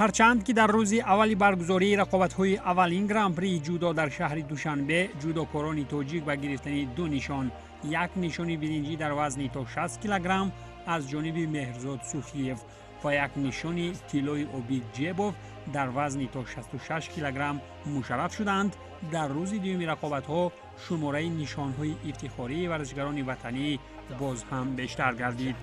Ҳарчанд ки дар рӯзи аввали баргузории рақобатҳои аввалин гран-прии ҷудо дар шаҳри Душанбе ҷудокорони тоҷик ба гирифтани ду нишон, як нишони биринҷӣ дар вазни то 60 килограмм аз ҷониби Меҳрзод Суфиев ва як нишони тиллои Обид Ҷебов дар вазни то 66 килограмм мушарраф шуданд, дар рӯзи дуюми рақобатҳо шумораи нишонҳои ифтихории варзишгарони ватанӣ боз ҳам бештар гардид.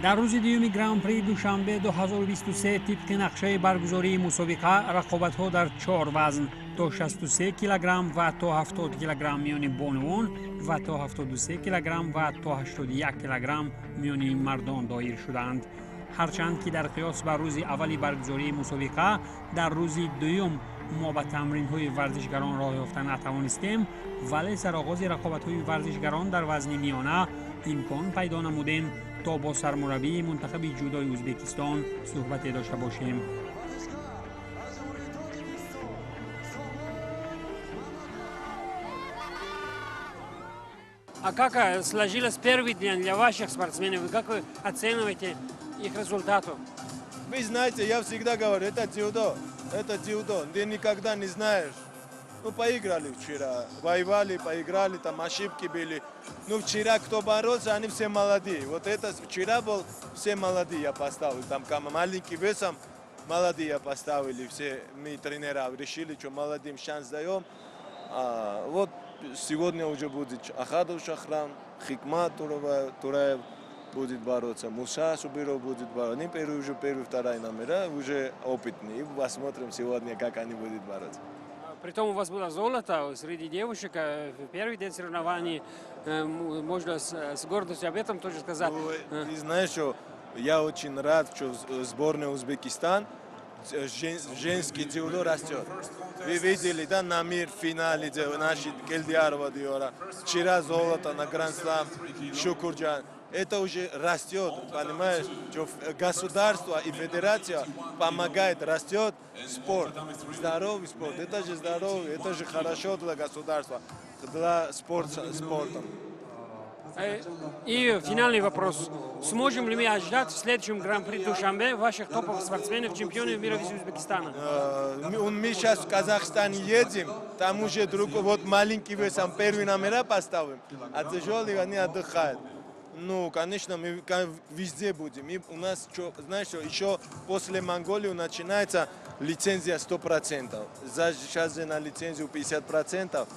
Дар рӯзи дуюми гран-при Душанбе 2023 тибқи нақшаи баргузории мусобиқа рақобатҳо дар чор вазн то 63 килограмм ва то 70 килограмм миёни бонувон ва то 73 килограмм ва то 81 килограмм миёни мардон доир шуданд. Ҳарчанд ки дар қиёс ба рӯзи аввали баргузории мусобиқа дар рӯзи дуюм мо ба тамринҳои варзишгарон роҳ ёфта натавонистем, вале сароғози рақобатҳои варзишгарон дар вазни миёна имкон пайдо намудем то бо сармураббии мунтахаби ҷудои Ӯзбекистон суҳбате дошта бошем. А как сложилось первый день для ваших спортсменов? И как вы оцениваете их результаты? Вы знаете, я всегда говорю, это дзюдо, это дзюдо. Ты никогда не знаешь. Ну, поиграли вчера, воевали, поиграли, там ошибки были. Ну, вчера кто боролся, они все молодые. Вот это вчера был, все молодые я поставил. Там маленький весом молодые я поставили. Все мы тренера решили, что молодым шанс даем. А, вот сегодня уже будет Ахадов Шахрам, Хикмат Тураев будет бороться, Муса Субиров будет бороться. Они первый, уже первый, вторая номера, уже опытные. И посмотрим сегодня, как они будут бороться. Притом у вас было золото среди девушек в первый день соревнований. Можно с гордостью об этом тоже сказать. Ну, ты знаешь, что я очень рад, что сборная Узбекистан женский дзюдо растет. Вы видели, да, на мир в финале наши Келдиярова Диора. Вчера золото на Гранд-слам Шукурджан. Это уже растет, понимаешь, что государство и федерация помогает, растет спорт, здоровый спорт. Это же здоровый, это же хорошо для государства, для спорта, спортом. И финальный вопрос. Сможем ли мы ожидать в следующем Гран-при Душанбе ваших топовых спортсменов, чемпионов мира из Узбекистана? Мы сейчас в Казахстан едем, там уже друг, вот маленький весом первый номера поставим, а тяжелые они отдыхают. Ну, конечно, мы везде будем. И у нас, знаешь, что, еще после Монголии начинается лицензия 100%. Сейчас же на лицензию 50%,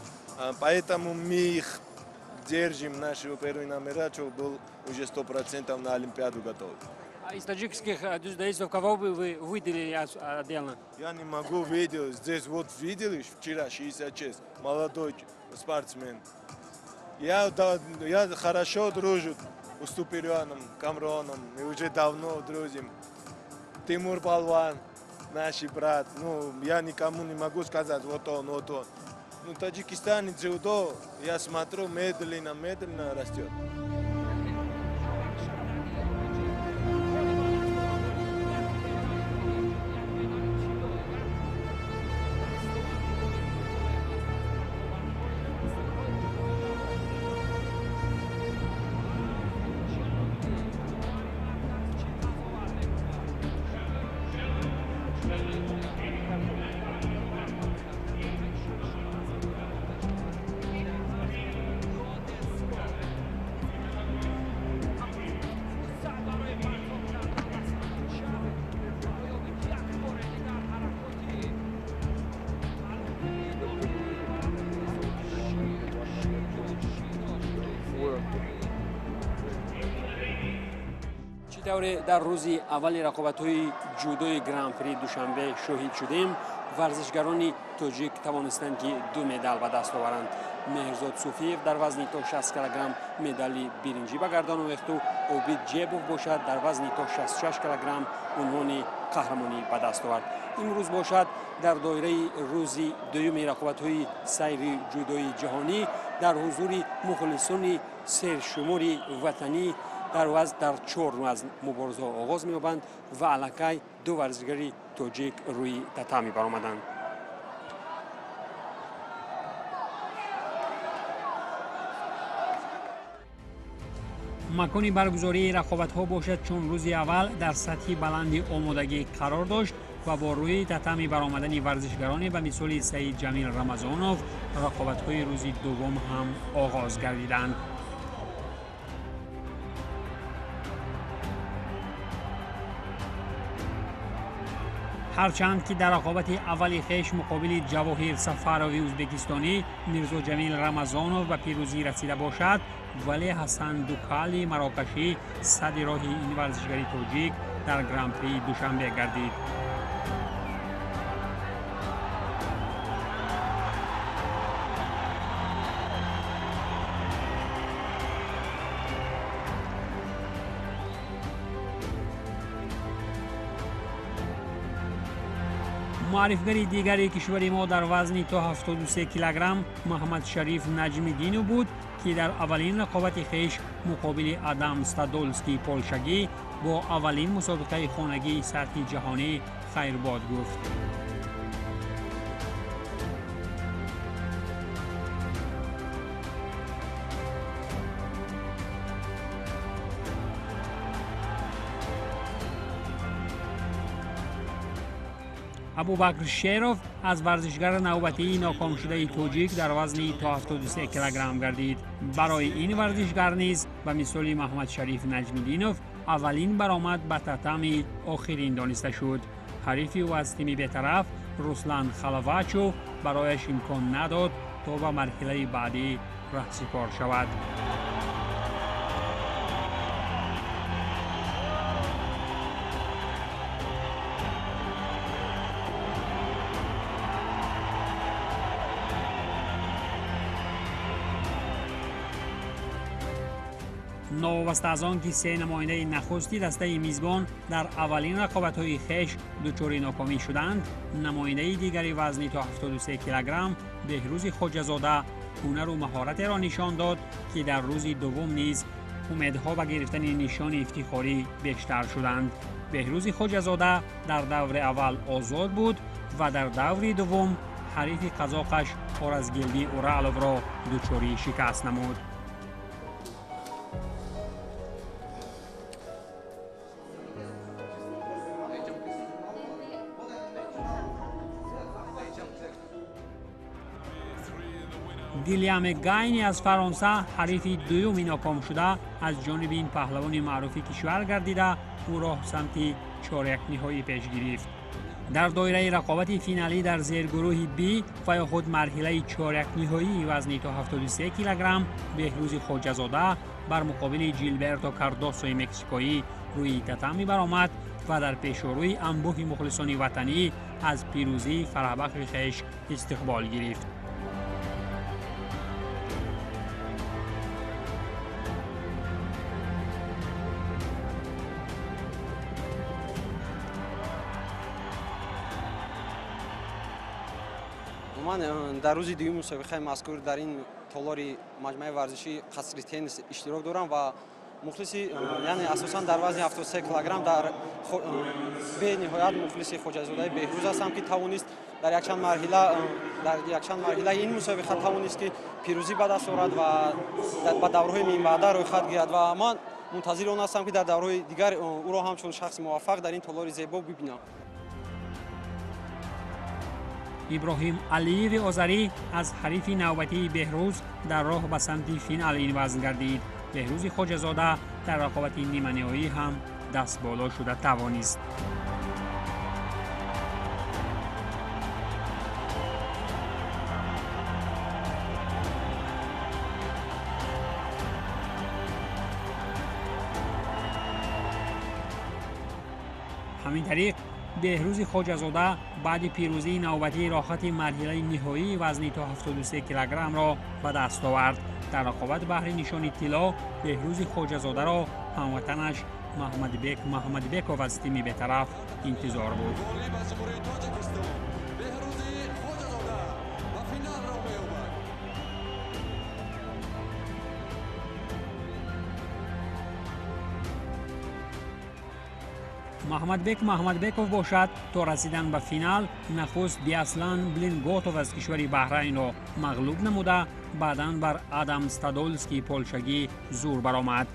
поэтому мы их держим, наши первые номера, чтобы был уже 100% на Олимпиаду готов. А из таджикских дзюдоистов кого бы вы выделили отдельно? Я не могу видеть. Здесь вот видели вчера 66, молодой спортсмен. Я хорошо дружу с Туперианом, Камроном, мы уже давно дружим. Тимур Палван, наш брат. Ну, я никому не могу сказать, вот он, вот он. Ну, Таджикистан дзюдо, я смотрю, медленно, медленно растет. Чӣ тавре дар рӯзи аввали рақобатҳои ҷудои Гран-при Душанбе шоҳид шудем, варзишгарони тоҷик тавонистанд, ки ду медал ба даст оваранд. Меҳрзод Суфиев дар вазни то 60 килограмм медали биринҷӣ ба гардан овехту Обид Ҷебов бошад, дар вазни то 66 килограмм унвони қаҳрамонӣ ба даст овард. Имрӯз бошад, дар доираи рӯзи дуюми рақобатҳои сайри ҷудои ҷаҳонӣ, дар ҳузури мухлисони сершумори ватанӣ, дар вазн дар чор вазн муборизаҳо оғоз меёбанд ва аллакай ду варзишгари тоҷик рӯи татами баромаданд. Макони баргузории рақобатҳо бошад, чун рӯзи аввал дар сатҳи баланди омодагӣ қарор дошт ва бо рӯи татами баромадани варзишгароне ба мисоли Саид Ҷамил Рамазонов рақобатҳои рӯзи дуввум ҳам оғоз гардиданд. Ҳарчанд ки дар рақобати аввали хеш муқобили Ҷавоҳир Сафарови ӯзбекистонӣ Мирзо Ҷамил Рамазонов ба пирӯзӣ расида бошад, вале Ҳасан Дукали марокашӣ сади роҳи ин варзишгари тоҷик дар Гран-прии Душанбе гардид. Муаррифгари дигари кишвари мо дар вазни то 73 килограмм Муҳаммадшариф Наҷмиддинов буд, ки дар аввалин рақобати хеш муқобили Адам Стадолский полшагӣ бо аввалин мусобиқаи хонагии сатҳи ҷаҳонӣ хайрбод гуфт. Абубакр Шеров аз варзишгари навбатии нокомшудаи тоҷик дар вазни то 73 килограмм гардид. Барои ин варзишгар низ ба мисоли Маҳмадшариф Наҷмиддинов аввалин баромад ба татами охирин дониста шуд. Ҳарифи ӯ аз тими бетараф Руслан Халавачов барояш имкон надод, то ба марҳилаи баъдӣ раҳсипор шавад. Новобаста аз он ки се намояндаи нахусти дастаи мизбон дар аввалин рақобатҳои хеш дучори нокомӣ шуданд, намояндаи дигари вазни то 73 килограмм Беҳрӯзи Хоҷазода ҳунару маҳоратеро нишон дод, ки дар рӯзи дуввум низ умедҳо ба гирифтани нишони ифтихорӣ бештар шуданд. Беҳрӯзи Хоҷазода дар даври аввал озод буд ва дар даври дуввум ҳарифи қазоқаш Оразгелдӣ Ураловро дучори шикаст намуд. Гилияме Гайни аз Фаронса ҳарифи дуюми нокомшуда аз ҷониби ин паҳлавони маъруфи кишвар гардида, ӯро самти чорякниҳоӣ пеш гирифт. Дар доираи рақобати финалӣ дар зергурӯҳи Б ва ё худ марҳилаи чорякниҳоии вазни то 73 килограмм Беҳрӯзи Хоҷазода бар муқобили Ҷилберто Кардосои мексикоӣ рӯи татами баромад ва дар пешорӯи анбӯҳи мухлисони ватанӣ аз пирӯзии фараҳбахши хеш истиқбол гирифт. Ман дар рӯзи дуюми мусобиқаи мазкур дар ин толори маҷмӯаи варзишии қасри теннис иштирок дорам ва мухлиси, яъне асосан дар вазни 73 килограмм дар бениҳоят мухлиси Хоҷазодаи Беҳрӯз ҳастам, ки тавонист дар якчанд марҳилаи ин мусобиқа тавонист, ки пирӯзӣ ба даст орад ва ба даврҳои минбаъда рӯйхат гирад, ва ман мунтазири он ҳастам, ки дар даврҳои дигар ӯро ҳамчун шахси муваффақ дар ин толори зебо бибинам. Иброҳим Алиеви озарӣ аз ҳарифи навбатии Беҳрӯз дар роҳ ба самти финали ин вазн гардид. Беҳрӯзи Хоҷазода дар рақобати ниманиҳоӣ ҳам дастболо шуда тавонист. Ҳамин тариқ Беҳрӯзи Хоҷазода баъди пирӯзии навбатии роҳхати марҳилаи ниҳоии вазни то 73 килограммро ба даст овард. Дар рақобат баҳри нишони тилло Беҳрӯзи Хоҷазодаро ҳамватанаш Маҳмадбек Маҳмадбеков аз тими бетараф интизор буд. Маҳмадбек Маҳмадбеков бошад, то расидан ба финал нахуст Биаслан Блинготов аз кишвари Баҳрайнро мағлуб намуда, баъдан бар Адам Стадолский полшагӣ зур баромад.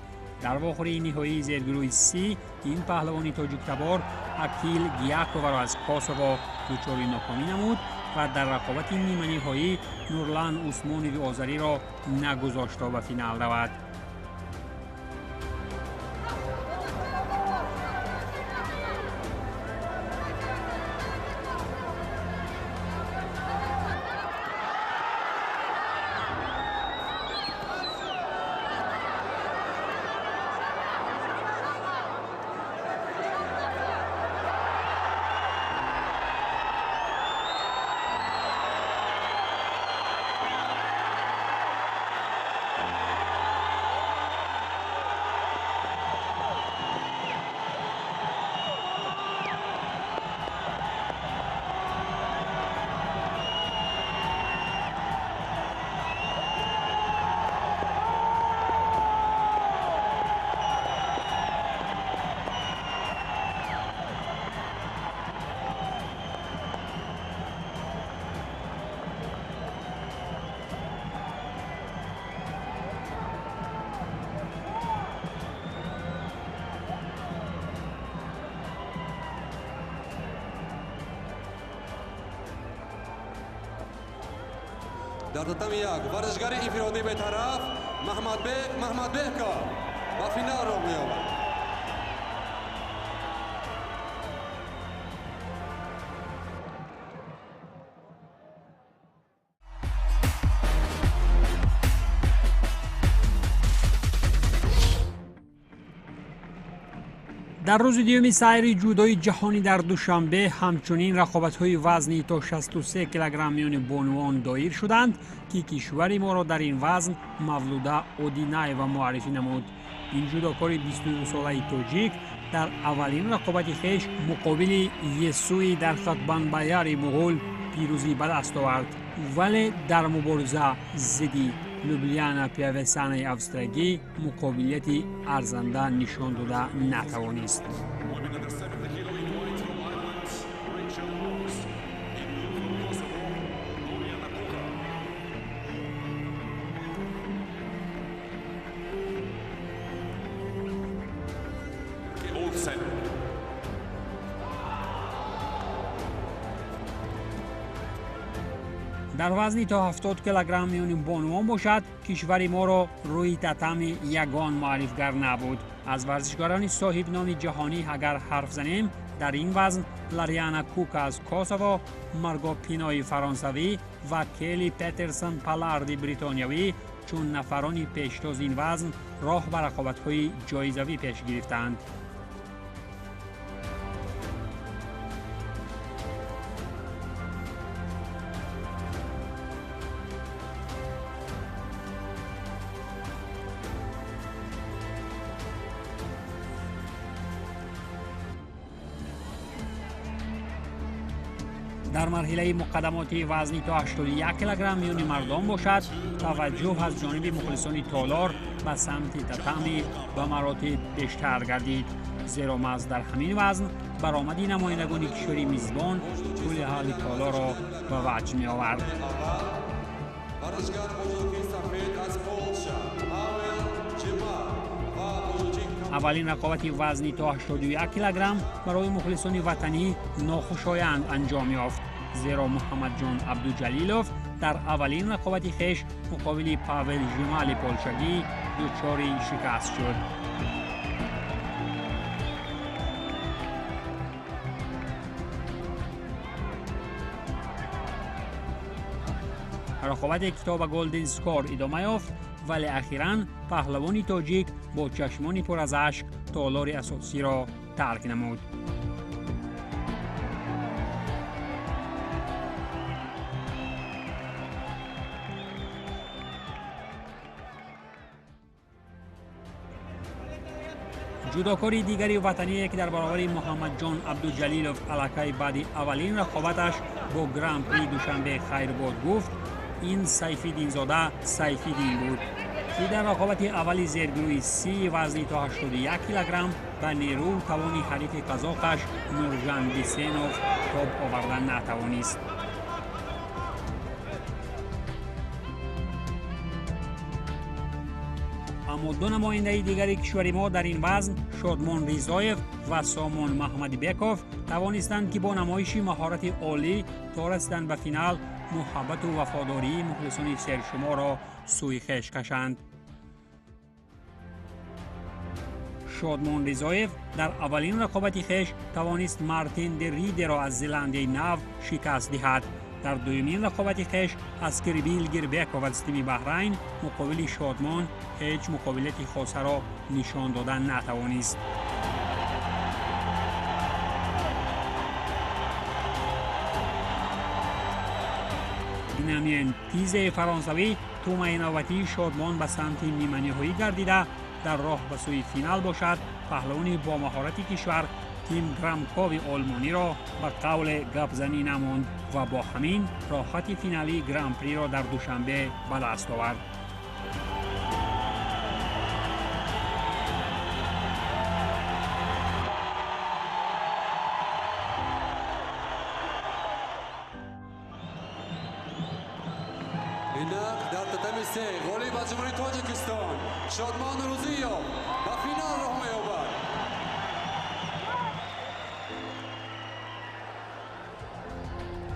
Дар вохӯрии ниҳоии зергурӯҳи Си ин паҳлавони тоҷиктабор Акил Гияковаро аз Косово дучори нокомӣ намуд ва дар рақобати ниманиҳоӣ Нурлан Усмонови озариро нагузошт то ба финал равад. Дар татами як варзишгари инфиродӣ бетараф Маҳмадбек Маҳмадбеков ба финал роҳ меёбад. Дар рӯзи дуюми сайри ҷудои ҷаҳонӣ дар Душанбе ҳамчунин рақобатҳои вазни то 63 килограмм миёни бонувон доир шуданд, ки кишвари моро дар ин вазн Мавлуда Одинаева муаррифӣ намуд. Ин ҷудокори 22-солаи тоҷик дар аввалин рақобати хеш муқобили Есуи дар хатбанбаяри муғул пирӯзӣ ба даст овард, вале дар мубориза зидди Любляна Пиавесанаи австрагӣ муқобилияти арзанда нишон дода натавонист. Дар вазни то 70 килограмм миёни бонувон бошад, кишвари моро рӯи татами ягон муаррифгар набуд. Аз варзишгарони соҳибноми ҷаҳонӣ агар ҳарф занем, дар ин вазн Лариана Кука аз Косово, Марго Пинои фаронсавӣ ва Келли Петерсон Паларди бритониявӣ чун нафарони пештоз ин вазн роҳ ба рақобатҳои ҷоизавӣ пеш гирифтанд. Дар марҳилаи муқаддамоти вазни то 81 килограмм миёни мардон бошад, таваҷҷӯҳ аз ҷониби мухлисони толор ба самти татами ба маротиб бештар гардид, зеро маҳз дар ҳамин вазн баромади намояндагони кишвари мизбон кулли аҳли толорро ба ваҷд меовард. Аввалин рақобати вазни то 81 килограмм барои мухлисони ватанӣ нохушоянд анҷом ёфт, зеро Муҳаммадҷон Абдуҷалилов дар аввалин рақобати хеш муқобили Павел Жимали полшагӣ дучори шикаст шуд. Рақобате ки то ба голден скор идома ёфт, вале ахиран паҳлавони тоҷик бо чашмони пур аз ашк толори асосиро тарк намуд. Ҷудокори дигари ватание, ки дар баробари Муҳаммадҷон Абдуҷалилов аллакай баъди аввалин рақобаташ бо Гран-при Душанбе хайрбод гуфт, ин Сайфиддинзода Сайфиддин буд, ки дар рақобати аввали зергурӯҳи Си вазни то 81 килограмм ба нерӯ тавони ҳарифи қазоқаш Нуржан Бисенов тоб оварда натавонист. Аммо ду намояндаи дигари кишвари мо дар ин вазн, Шодмон Ризоев ва Сомон Маҳмадбеков, тавонистанд, ки бо намоиши маҳорати олӣ то расидан ба финал муҳаббату вафодории мухлисони сершуморо сӯи хеш кашанд. Шодмон Ризоев дар аввалин рақобати хеш тавонист Мартин де Ридеро аз Зеландияи Нав шикаст диҳад. Дар дуюмин рақобати хеш Аскирбил Гирбеков аз тими Баҳрайн муқобили Шодмон ҳеҷ муқобилияти хосаро нишон дода натавонист. Динамиен Тизеи фаронсавӣ тӯмаи навбатии Шодмон ба самти ниманиҳоӣ гардида, дар роҳ ба сӯи финал бошад, паҳлавони бо маҳорати кишвар Тим Грамкови олмониро ба қавле гапзанӣ намонд ва бо ҳамин роҳхати финалии Гран-приро дар Душанбе ба даст овард. Инак дар татами се ғолиб аз Ҷумҳурии Тоҷикистон Шодмон Рузиёв ба финал роҳ меёбад.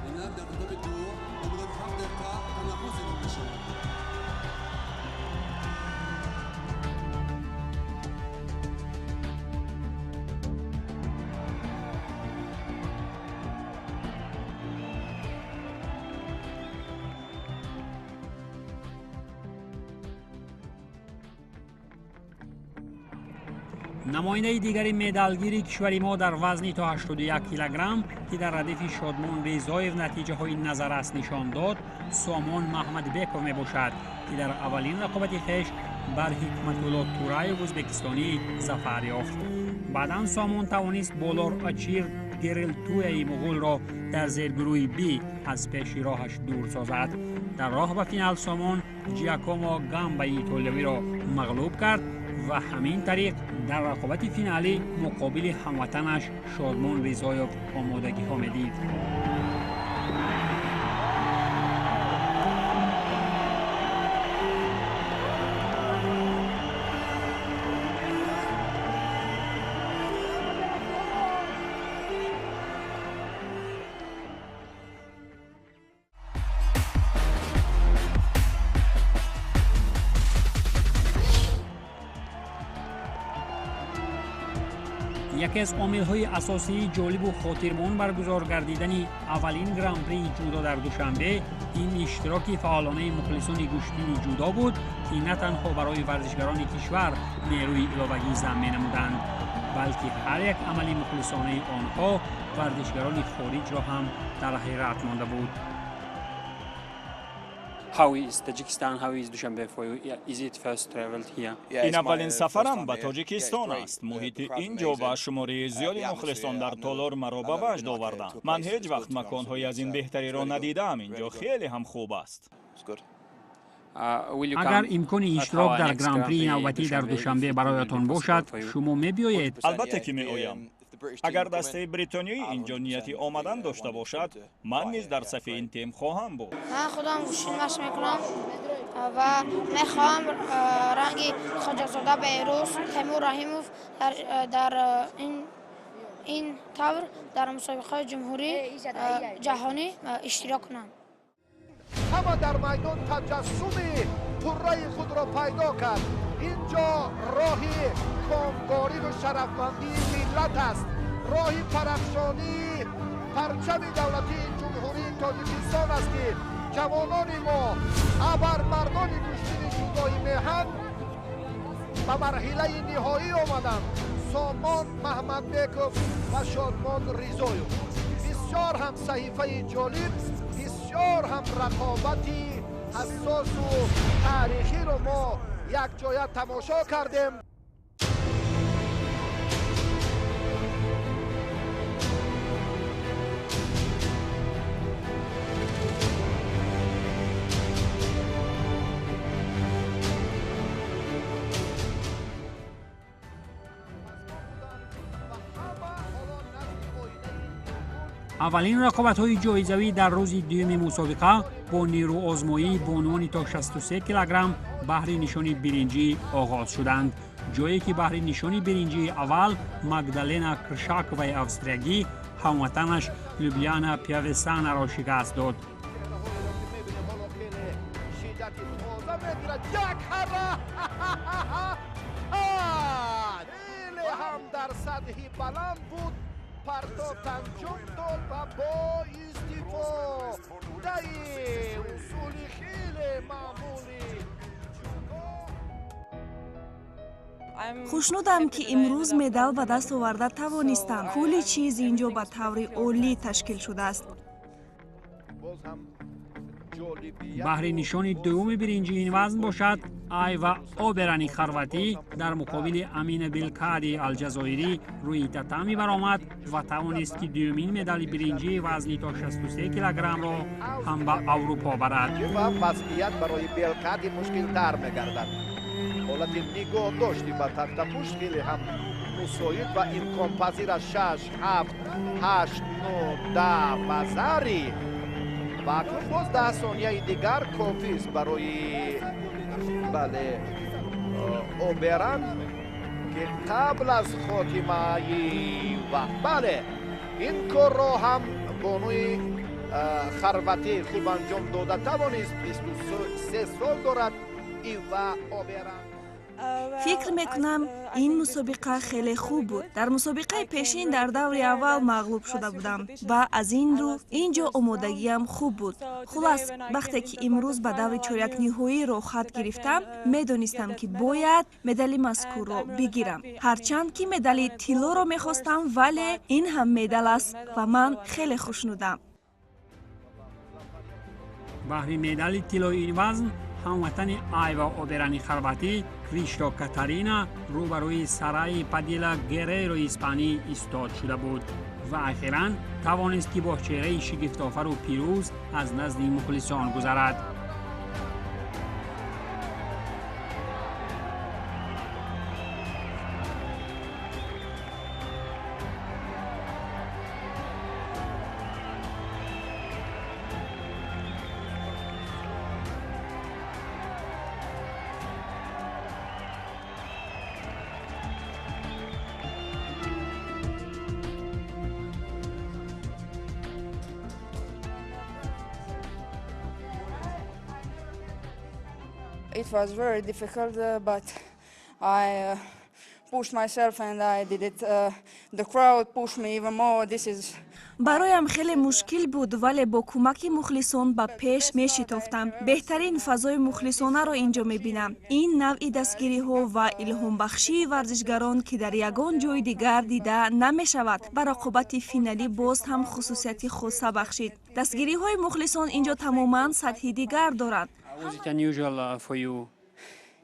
Инак дар татами ду ба муддати 7 дақиқа танаффус эълон мешавад. Намояндаи дигари медалгири кишвари мо дар вазни то 81 килограмм, ки дар радифи Шодмон Ризоев натиҷаҳои назаррас нишон дод, Сомон Маҳмадбеков мебошад, ки дар аввалин рақобати хеш бар Ҳикматулло Тураев ӯзбекистонӣ зафар ёфт. Баъдан Сомон тавонист Болор Ачир Герилтуяи муғулро дар зергурӯҳи Би аз пеши роҳаш дур созад. Дар роҳ ба финал Сомон Ҷиакомо Гамбаи итолиявиро мағлуб кард ва ҳамин тариқ дар рақобати финалӣ муқобили ҳамватанаш Шодмон Ризоев омодагиҳо медид. Яке аз омилҳои асосии ҷолибу хотирмон баргузор гардидани аввалин Гран-прии ҷудо дар Душанбе ин иштироки фаъолонаи мухлисони гӯштини ҷудо буд, ки на танҳо барои варзишгарони кишвар нерӯи иловагӣ зам менамуданд, балки ҳар як амали мухлисонаи онҳо варзишгарони хориҷро ҳам дар ҳайрат монда буд. How is Tajikistan? How is Dushanbe for you? Is it first traveled here? Ин аввалин сафарам ба Тоҷикистон аст. Муҳити ин ҷо ва шумораи зиёди мухлисон дар толор маро ба ваҷд оварданд. Ман ҳеҷ вақт маконҳои аз ин беҳтариро надидаам. Ин ҷо хеле ҳам хуб аст. Агар имкони иштирок дар Гран-прии навбатӣ дар Душанбе бароятон бошад, шумо мебиёед? Албатта ки меоям. Агар дастаи бритониёӣ ин ҷо нияти омадан дошта бошад, ман низ дар сафи ин тим хоҳам буд. Ман худам гӯштин машқ мекунам ва мехоҳам ранги Хоҷазода Беҳрӯз, Темур Раҳимов дар ин тавр дар мусобиқаҳои ҷумҳурӣ ҷаҳонӣ иштирок кунам. Ҳама дар майдон таҷассуми пурраи худро пайдо кард. Ин ҷо роҳи комгориву шарафмандии миллат аст, роҳи парафшонии парчами давлатии Ҷумҳурии Тоҷикистон аст, ки ҷавонони мо, абармардони гӯштини ҷудои меҳан ба марҳилаи ниҳоӣ омаданд. Сомон Маҳмадбеков ва Шодмон Ризоев. Бисёр ҳам саҳифаи ҷолиб, бисёр ҳам рақобати ҳассосу таърихиро мо якҷоя тамошо кардем. Аввалин рақобатҳои ҷоизавӣ дар рӯзи дуюми мусобиқа бо нерӯозмоии бонувони то 63 килограмм баҳри нишони биринҷӣ оғоз шуданд, ҷое ки баҳри нишони биринҷии аввал Магдалена Кршаковаи австриягӣ ҳамватанаш Любляна Пиавесанаро шикаст дод. Ҳам дар сатҳи баланд буд, партофт анҷом дод ва бо истифодаи усули хеле маъмули. Хушнудам, ки имрӯз медал ба даст оварда тавонистам. Кулли чиз ин ҷо ба таври олӣ ташкил шудааст. Боз ҳам ҷолибият. Баҳри нишони дуюми биринҷии ин вазн бошад, Айва Оберани хорватӣ дар муқобили Амина Белкади алҷазоирӣ рӯи татами баромад ва тавонист, ки дуюмин медали биринҷии вазни то 63 килограммро ҳам ба Аврупо барад. Ва вазъият барои Белкади мушкилтар мегардад. Ҳолати нигоҳ дошти ба тахтапушт хеле ҳам мусоид ва имконпазир аст. Шаш, ҳафт, ҳашт, нӯ, 10 вазари ва акнун боз 10 сонияи дигар кофист барои, бале, Оберан, ки қабл аз хотимаи вақт, бале, ин корро ҳам бонуи хорватӣ хуб анҷом дода тавонист. 23 сол дорад Ива Оберан. Фикр мекунам, ин мусобиқа хеле хуб буд. Дар мусобиқаи пешин дар даври аввал мағлуб шуда будам ва аз ин рӯ ин ҷо омодагиам хуб буд. Хулас, вақте ки имрӯз ба даври чорякниҳоӣ роҳхат гирифтам, медонистам, ки бояд медали мазкурро бигирам. Ҳарчанд ки медали тиллоро мехостам, вале ин ҳам медал аст ва ман хеле хушнудам. Баҳри медали тиллои ин вазн ҳамватани Айва Оберани хорватӣ Кришто Катарина рӯбарӯи Сараи Падила Герреро испанӣ истод шуда буд ва ахиран тавонист, ки бо чеҳраи шигифтофару пирӯз аз назди мухлисон гузарад. It was very difficult, but I pushed myself and I did it. The crowd pushed me even more. This is Бароям хеле мушкил буд, вале бо кӯмаки мухлисон ба пеш мешитофтам. Беҳтарин фазои мухлисонаро ин ҷо мебинам. Ин навъи дастгириҳо ва илҳомбахшии варзишгарон, ки дар ягон ҷои дигар дида намешавад, ба рақобати финалӣ боз ҳам хусусияти хоса бахшид. Дастгириҳои мухлисон ин ҷо тамоман сатҳи дигар доранд. Was it unusual for you,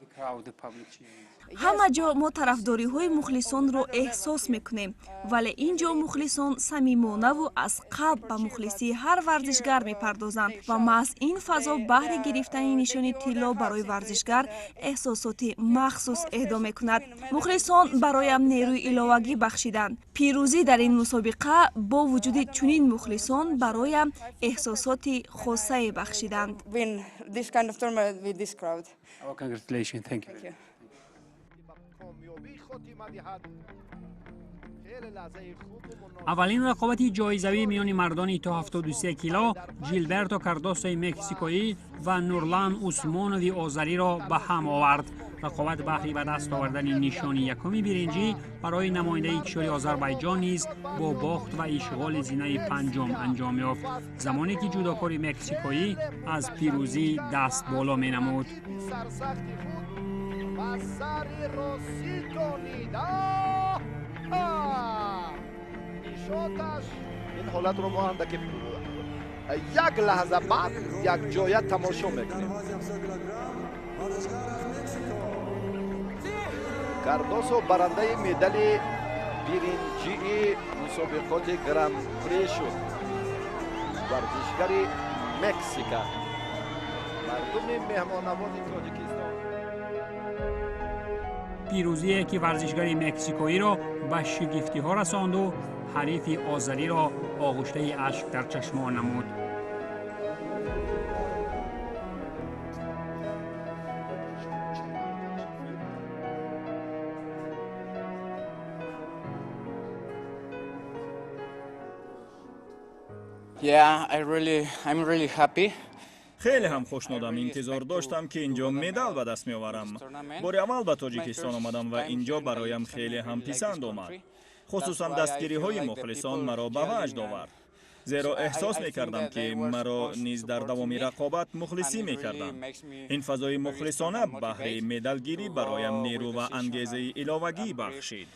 the crowd, the public cheering? Ҳама ҷо мо тарафдориҳои мухлисонро эҳсос мекунем, вале ин ҷо мухлисон самимонаву аз қалб ба мухлисии ҳар варзишгар мепардозанд ва маҳз ин фазо баҳри гирифтани нишони тилло барои варзишгар эҳсосоти махсус эҳдо мекунад. Мухлисон бароям нерӯи иловагӣ бахшиданд. Пирӯзӣ дар ин мусобиқа бо вуҷуди чунин мухлисон бароям эҳсосоти хосае бахшиданд. Win this kind of tournament with this crowd. Oh, congratulations. Thank you. Thank you. Комёбӣ хотима диҳад, хеле лаҳзаи хубу муносиб. Аввалин рақобати ҷоизавӣ миёни мардони то 73 кило Жилберто Кардосои мексикоӣ ва Нурлан Усмонови озариро ба ҳам овард. Рақобат баҳри ба даст овардани нишони якуми биринҷӣ барои намояндаи кишвари Озарбайҷон низ бо бохт ва ишғоли зинаи панҷум анҷом ёфт, замоне ки ҷудокори мексикоӣ аз пирӯзӣ даст боло менамуд. Сарсахти худ ва сари роситонид нишоташ. Ин ҳолатро мо андаке як лаҳза баъд якҷоя тамошо мекунем. Кардосо барандаи медали биринҷии мусобиқоти Гран-при шуд, варзишгари Мексика, мардуми меҳмоннавози Тоҷикистон. Пирӯзие ки варзишгари мексикоиро ба шигифтиҳо расонду ҳарифи озариро оғуштаи ашк дар чашмон намуд. Yeah, I'm really happy. Хеле ҳам хушнудам. Интизор доштам, ки инҷо медал ба даст меоварам. Бори аввал ба Тоҷикистон омадам ва инҷо бароям хеле ҳам писанд омад. Хусусан дастгириҳои мухлисон маро ба ваҷд овард, зеро эҳсос мекардам, ки маро низ дар давоми рақобат мухлисӣ мекарданд. Ин фазои мухлисона баҳри медалгирӣ бароям нерӯ ва ангезаи иловагӣ бахшид.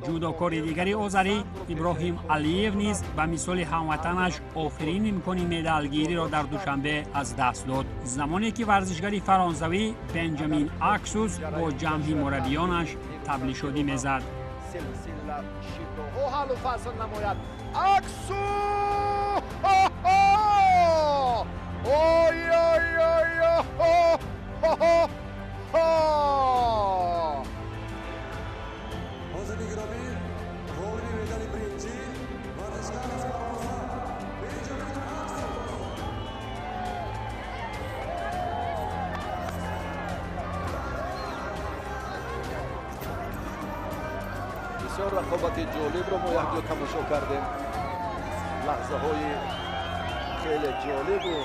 Ҷудокори дигари озарӣ Иброҳим Алиев низ ба мисоли ҳамватанаш охирин имкони медалгириро дар Душанбе аз даст дод, замоне ки варзишгари фаронсавӣ Бенҷамин Аксус бо ҷамъи мураббиёнаш таблишодӣ мезад. Силсила шидоҳо ҳаллу фасл намояд. Аксу, ой ой ой! Ҳозири гиромӣ, ғолиби медали биринҷӣ варзишгар аз Фаронса Бенҷамин Аксу. Бисёр рақобати ҷолибро мо якҷо тамошо кардем. Лаҳзаҳои хеле ҷолибу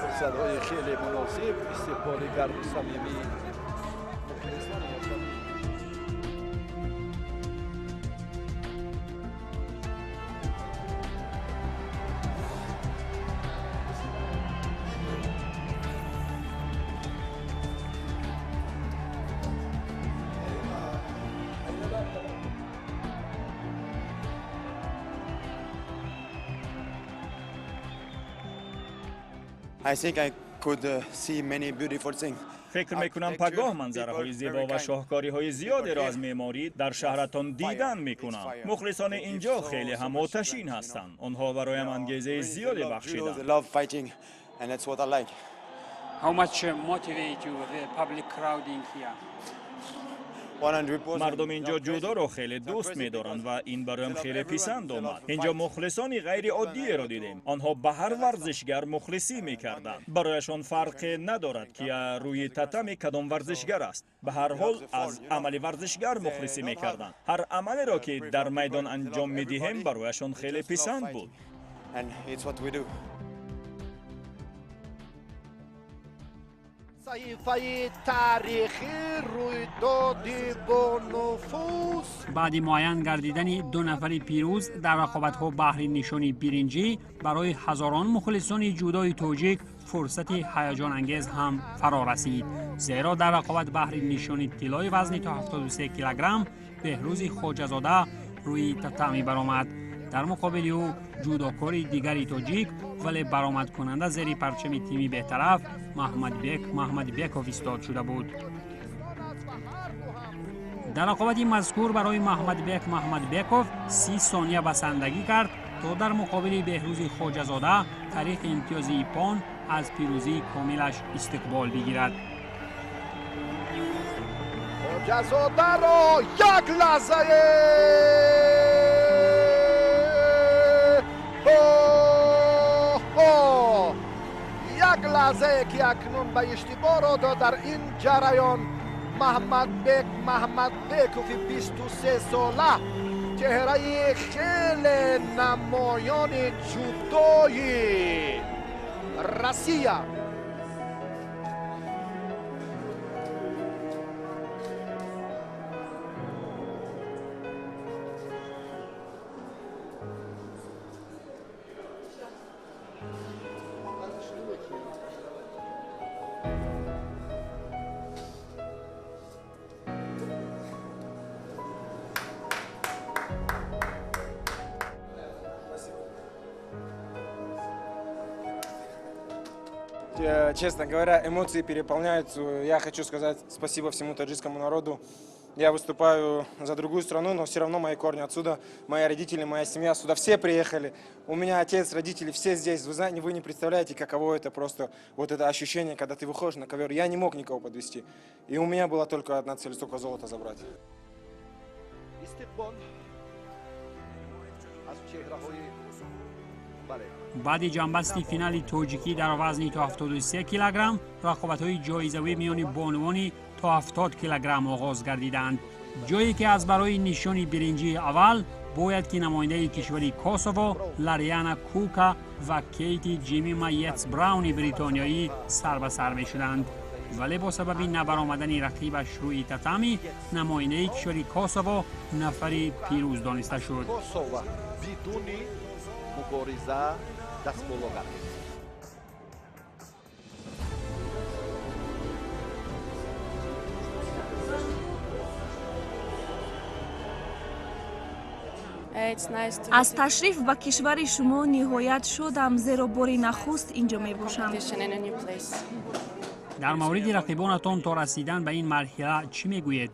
фурсатҳои хеле муносиб, истиқболи гарму самимии мухлисони. I think I could see many beautiful things. Фикр мекунам, пагоҳ манзараҳои зебо ва шоҳкориҳои зиёдеро аз меъморӣ дар шаҳратон дидан мекунам. Мухлисони ин ҷо хеле ҳам оташин ҳастанд. Онҳо бароям ангезаи зиёде бахшиданд. How much motivate you the public crowding here? Мардум инҷо ҷудоро хеле дӯст медоранд ва ин бароям хеле писанд омад. Инҷо мухлисони ғайриоддиеро дидем. Онҳо ба ҳар варзишгар мухлисӣ мекарданд. Барояшон фарқе надорад, ки рӯи татами кадом варзишгар аст. Ба ҳар ҳол аз амали варзишгар мухлисӣ мекарданд. Ҳар амалеро, ки дар майдон анҷом медиҳем, барояшон хеле писанд буд. Саҳифаи таърихӣ, рӯйдоди бонуфуз. Баъди муайян гардидани ду нафари пирӯз дар рақобатҳо баҳри нишони биринҷӣ, барои ҳазорон мухлисони ҷудои тоҷик фурсати ҳаяҷонангез ҳам фаро расид, зеро дар рақобат баҳри нишони тиллои вазни то 73 килограмм Беҳрӯзи Хоҷазода рӯи татами баромад. Дар муқобили ӯ ҷудокори дигари тоҷик, вале баромадкунанда зери парчами тими бетараф, Маҳмадбек Маҳмадбеков истод шуда буд. Дар рақобати мазкур барои Маҳмадбек Маҳмадбеков 30 сония басандагӣ кард, то дар муқобили Беҳрӯзи Хоҷазода тариқи имтиёзи иппон аз пирӯзии комилаш истиқбол бигирад. Хоҷазодаро як лаҳзае як лаҳзае, ки акнун ба иштибоҳ ро дод дар ин ҷараён Маҳмадбек Маҳмадбекови 23 сола, чеҳраи хеле намоёни ҷудои Россия. Честно говоря, эмоции переполняют. Я хочу сказать спасибо всему таджикскому народу. Я выступаю за другую страну, но все равно мои корни отсюда, мои родители, моя семья сюда все приехали. У меня отец, родители, все здесь. Вы знаете, вы не представляете, каково это просто, вот это ощущение, когда ты выходишь на ковер. Я не мог никого подвести. И у меня была только одна цель, только золото забрать. Истиқбол аз чеҳраҳои бале. Баъди ҷамъбасти финали тоҷикӣ дар вазни то 73 килограмм, рақобатҳои ҷоизавӣ миёни бонувони то 70 килограмм оғоз гардиданд, ҷое ки аз барои нишони биринҷии аввал бояд ки намояндаи кишвари Косово Лариана Кука ва Кейти Ҷимима Йетс Брауни бритониёӣ сар ба сар мешуданд. Вале бо сабаби набаромадани рақибаш рӯи татами, намояндаи кишвари Косово нафари пирӯз дониста шуд. Косова бидуни мубориза дастболо гардид. Аз ташриф ба кишвари шумо ниҳоят шодам, зеро бори нахуст инҷо мебошам. Дар мавриди рақибонатон то расидан ба ин марҳила чӣ мегӯед?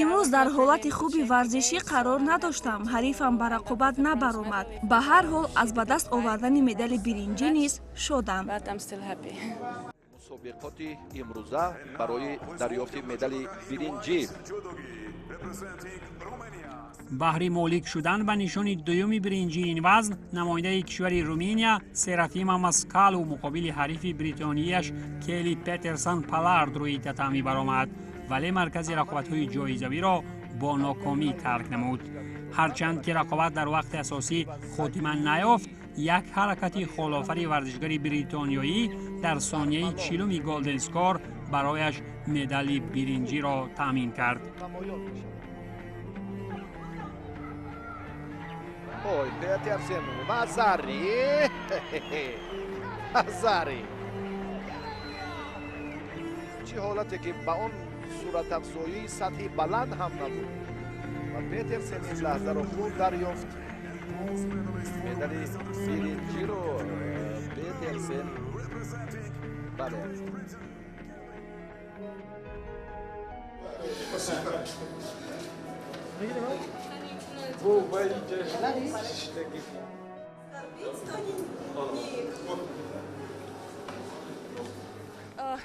Имрӯз дар ҳолати хуби варзишӣ қарор надоштам, ҳарифам ба рақобат набаромад. Ба ҳар ҳол, аз ба даст овардани медали биринҷӣ низ шодам. Мусобиқоти имрӯза барои дарёфти медали биринҷӣ. Баҳри молик шудан ба нишони дуюми биринҷии ин вазн, намояндаи кишвари Руминия Серафима Маскалу муқобили ҳарифи бритонияш Келли Петерсон Палард рӯи татами баромад, вале маркази рақобатҳои ҷоизавиро бо нокомӣ тарк намуд. Ҳарчанд ки рақобат дар вақти асосӣ хотима наёфт, як ҳаракати холофари варзишгари бритониёӣ дар сонияи 40-уми голден скор барояш медали биринҷиро таъмин кард. Ой, Петерсен, Вазари, Вазари. Чӣ ҳолате ки ба он суратафзоии сатҳи баланд ҳам набуд ва Петерсен ин лаҳзаро хуб дарёфт. Медали биринҷиро Петерсен, бале.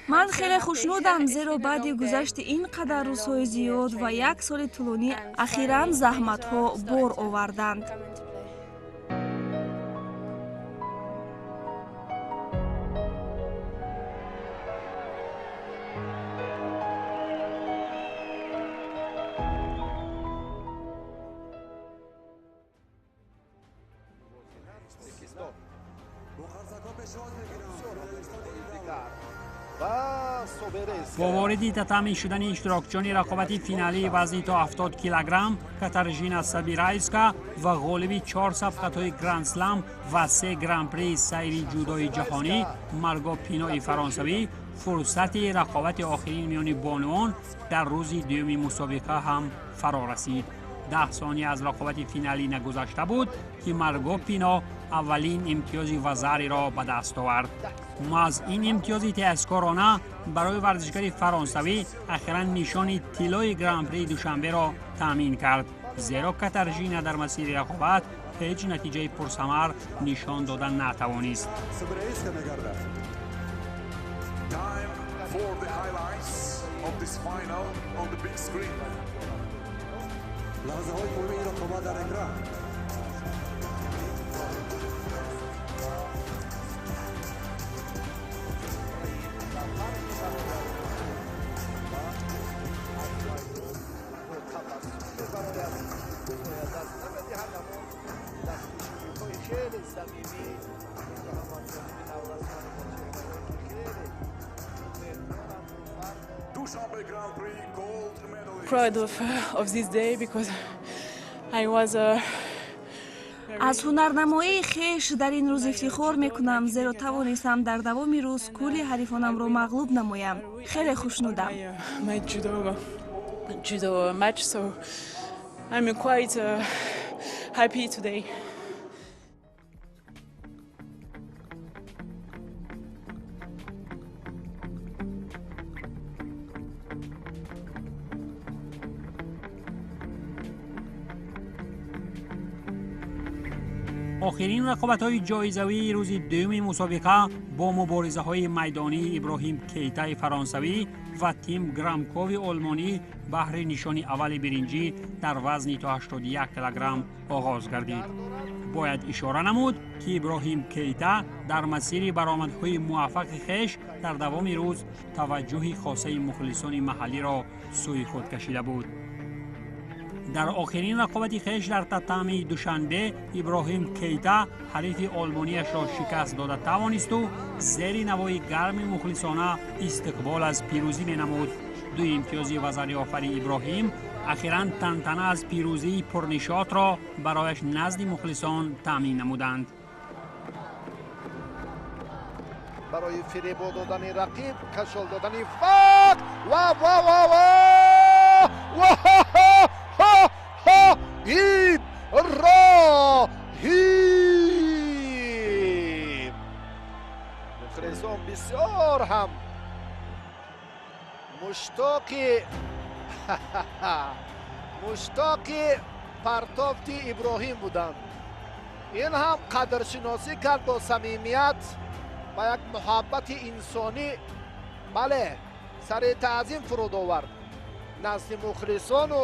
Ман хеле хушнудам, зеро баъди гузашти ин қадар рӯзҳои зиёд ва як соли тӯлонӣ ахиран заҳматҳо бор оварданд. Бо вориди татами шудани иштирокчиёни рақобати финалии вазни то 70 килограмм Катаржина Сабирайска ва ғолиби чор сабқатҳои Гранд-слам ва се гран-при сайри ҷудои ҷаҳонӣ Марго Пинои фаронсавӣ, фурсати рақобати охирин миёни бонувон дар рӯзи дуюми мусобиқа ҳам фаро расид. 10 сония аз рақобати финалӣ нагузашта буд, ки Марго Пино аввалин имтиёзи вазариро ба даст овард. Маҳз ин имтиёзи тезкорона барои варзишгари фаронсавӣ ахиран нишони тиллои гран-прии Душанберо таъмин кард, зеро Катаржина дар масири рақобат ҳеҷ натиҷаи пурсамар нишон дода натавонист. Лаҳзаҳои муҳими ин рақобат дар экран. Proud of this day because I was Аз ҳунарнамоии хеш дар ин рӯз ифтихор мекунам, зеро тавонистам дар давоми рӯз кулли ҳарифонамро мағлуб намоям. Хеле хушнудам. My judo match, so I'm quite happy today. Охирин рақобатҳои ҷоизавии рӯзи дуюми мусобиқа бо муборизаҳои майдонии Иброҳим Кейтаи фаронсавӣ ва Тим Грамкови олмонӣ баҳри нишони аввали биринҷӣ дар вазни то 81 килограмм оғоз гардид. Бояд ишора намуд, ки Иброҳим Кейта дар масири баромадҳои муваффақи хеш дар давоми рӯз таваҷҷӯҳи хосаи мухлисони маҳаллиро сӯи худ кашида буд. Дар охирин рақобати хеш дар татами Душанбе Иброҳим Кейта ҳарифи олмонияшро шикаст дода тавонисту зери навои гарми мухлисона истиқбол аз пирӯзӣ менамуд. Ду имтиёзи вазариофари Иброҳим ахиран тантана аз пирӯзии пурнишотро барояш назди мухлисон таъмин намуданд. Барои фиребо додани рақиб, кашол додани фақ ва ва ва ва ва Иброҳим. Мухлисон бисёр ҳам муштоқи партофти Иброҳим буданд. Ин ҳам қадршиносӣ кард бо самимият ва як муҳаббати инсонӣ. Бале, сари таъзим фуруд овард назди мухлисону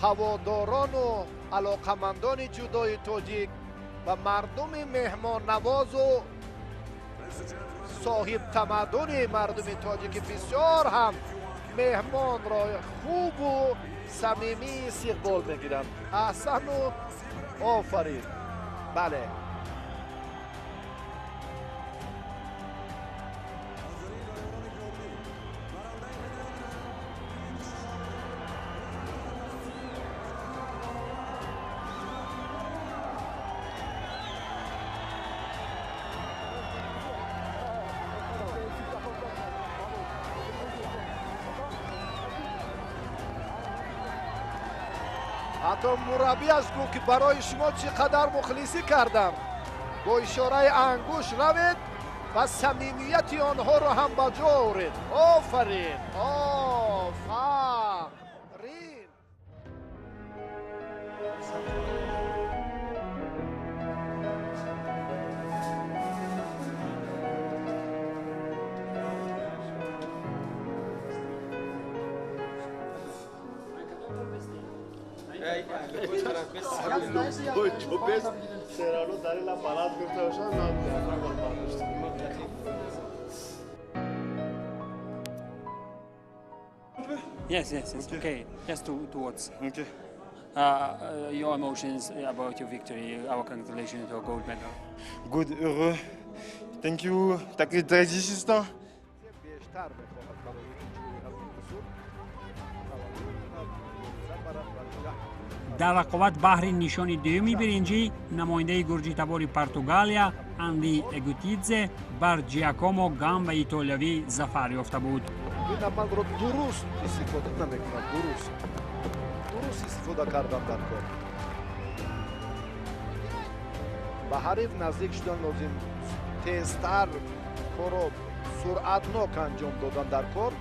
ҳаводорону алоқамандони ҷудои тоҷик ва мардуми меҳмоннавозу соҳибтамаддуни мардуми тоҷики бисёр ҳам меҳмонро хубу самимӣ истиқбол мегиранд. Аҳсану офарин. Бале, ҳатто мураббиаш гуфт, ки барои шумо чӣ қадар мухлисӣ кардам. Бо ишораи ангуш равед ва самимияти онҳоро ҳам ба ҷо оред. Офарин, офарин. Yes, yes, yes. Okay. Just two words. Okay. Your emotions about your victory, our congratulations to a gold medal. Good, heureux. Thank you. Tajikistan. Дар рақобат баҳри нишони дуюми биринҷӣ намояндаи гурҷитабори Португалия Анри Эгутидзе бар Ҷиакомо Гамба итолиявӣ зафар ёфта буд. Ин амалро дуруст истифода намекунад. Дуруст истифода кардан дар кор. Ба ҳариф наздик шудан лозим, тезтар корро суръатнок анҷом додан дар кор.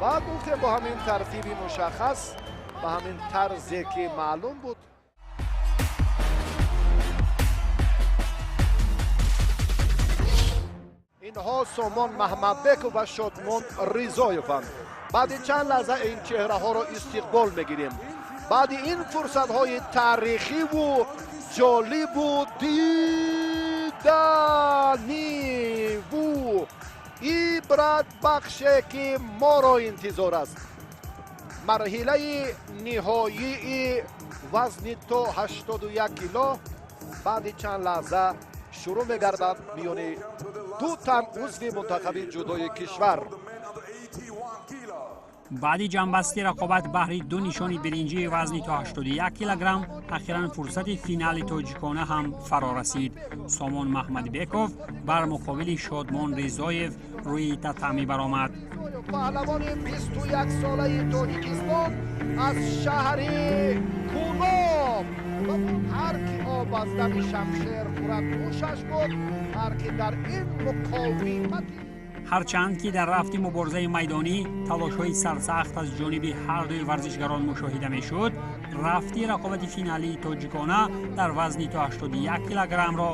Ва гуфтем бо ҳамин тартиби мушаххас, ба ҳамин тарзе ки маълум буд. Инҳо Сомон Маҳмадбеков ва Шодмон Ризоеванд. Баъди чанд лаҳза ин чеҳраҳоро истиқбол мегирем. Баъди ин фурсатҳои таърихиву ҷолибу диданиву ибратбахше ки моро интизор аст. Марҳилаи ниҳоии вазни то 81 кило баъди чанд лаҳза шурӯъ мегардад миёни ду тан узви мунтахаби ҷудои кишвар. Баъди ҷамъбасти рақобат баҳри ду нишони биринҷии вазни то 81 килограмм ахиран фурсати финали тоҷикона ҳам фаро расид. Сомон Маҳмадбеков бар муқобили Шодмон Ризоев рӯи татами баромад. Паҳлавони 21-солаи Тоҷикистон аз шаҳри Кӯлоб. Ҳар ки об аз дами шамшер хӯрад, гӯшаш буд. Ҳар ки дар ин муқовимати Ҳарчанд ки дар рафти муборизаи майдонӣ талошҳои сарсахт аз ҷониби ҳардуи варзишгарон мушоҳида мешуд, рафти рақобати финалии тоҷикона дар вазни то 81 килограммро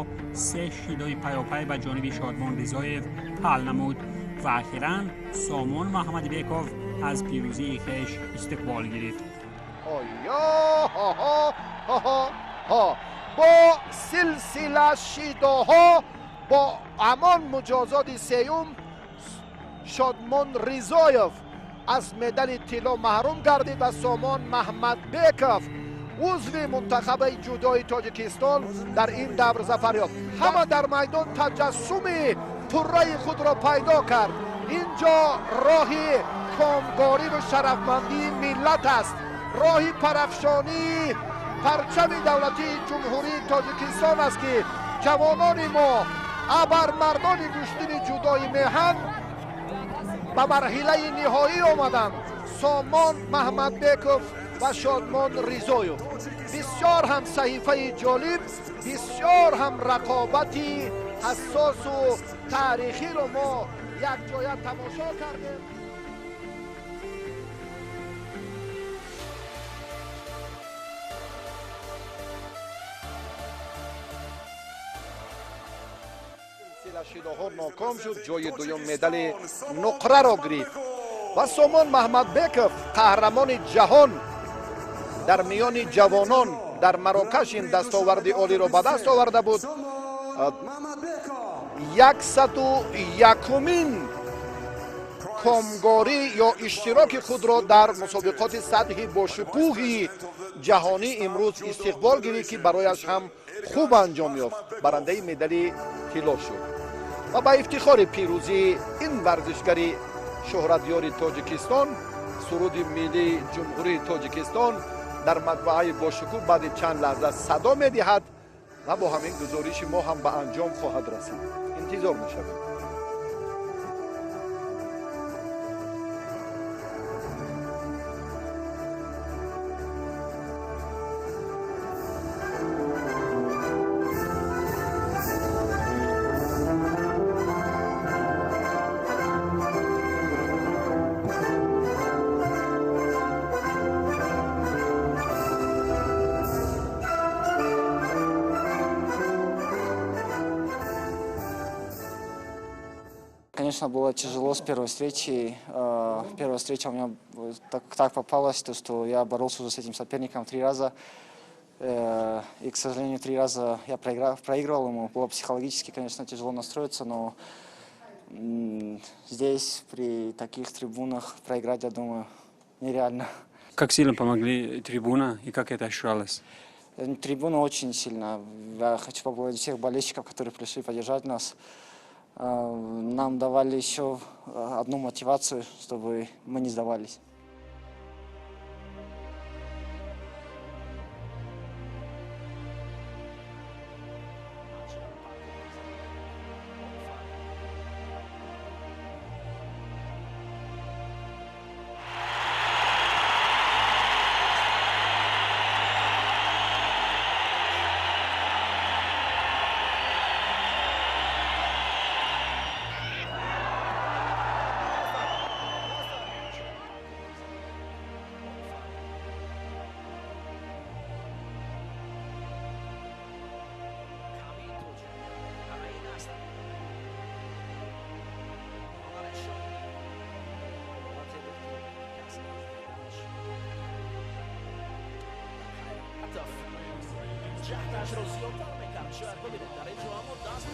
се шидои паёпай ба ҷониби Шодмон Ризоев ҳал намуд ва ахиран Сомон Маҳмадбеков аз пирӯзии хеш истиқбол гирифт. Бо силсила шидоҳо бо ҳамон муҷозоти сеюм Шодмон Ризоев аз медали тилло маҳрум гардид ва Сомон Маҳмадбеков, узви мунтахаби ҷудои Тоҷикистон, дар ин давр зафар ёфт. Ҳама дар майдон таҷассуми пурраи худро пайдо кард. Ин ҷо роҳи комгорӣ ва шарафмандии миллат аст, роҳи парафшонии парчами давлатии Ҷумҳурии Тоҷикистон аст, ки ҷавонони мо, абармардони гӯштини ҷудои меҳан, ба марҳилаи ниҳоӣ омаданд. Сомон Маҳмадбеков ва Шодмон Ризоев. Бисёр ҳам саҳифаи ҷолиб, бисёр ҳам рақобати ҳассосу таърихиро мо якҷоя тамошо кардем. Шидоҳо ноком шуд, ҷои дуюм медали нуқраро гирифт ва Сомон Маҳмадбеков, қаҳрамони ҷаҳон дар миёни ҷавонон дар Марокаш, ин дастоварди олиро ба даст оварда буд. 101-умин комгорӣ ё иштироки худро дар мусобиқоти сатҳи бошукӯҳи ҷаҳонӣ имрӯз истиқбол гирифт, ки барояш ҳам хуб анҷом ёфт, барандаи медали тилло шуд. Ва ба ифтихори пирӯзии ин варзишгари шӯҳратёри Тоҷикистон суруди миллии Ҷумҳурии Тоҷикистон дар матбааи бошукӯҳ баъди чанд лаҳза садо медиҳад ва бо ҳамин гузориши мо ҳам ба анҷом хоҳад расид. Интизор мешавем. Конечно, было тяжело с первой встречи. Первая встреча у меня так попалась, то, что я боролся уже с этим соперником 3 раза. И, к сожалению, 3 раза я проигрывал ему. Было психологически, конечно, тяжело настроиться, но здесь, при таких трибунах, проиграть, я думаю, нереально. Как сильно помогли трибуна и как это ощущалось? Трибуна очень сильно. Я хочу поблагодарить всех болельщиков, которые пришли поддержать нас. Нам давали еще одну мотивацию, чтобы мы не сдавались. ҷаҳдашро зиёдтар мекард. Шояд бибинед, дар ин ҷо аммо даст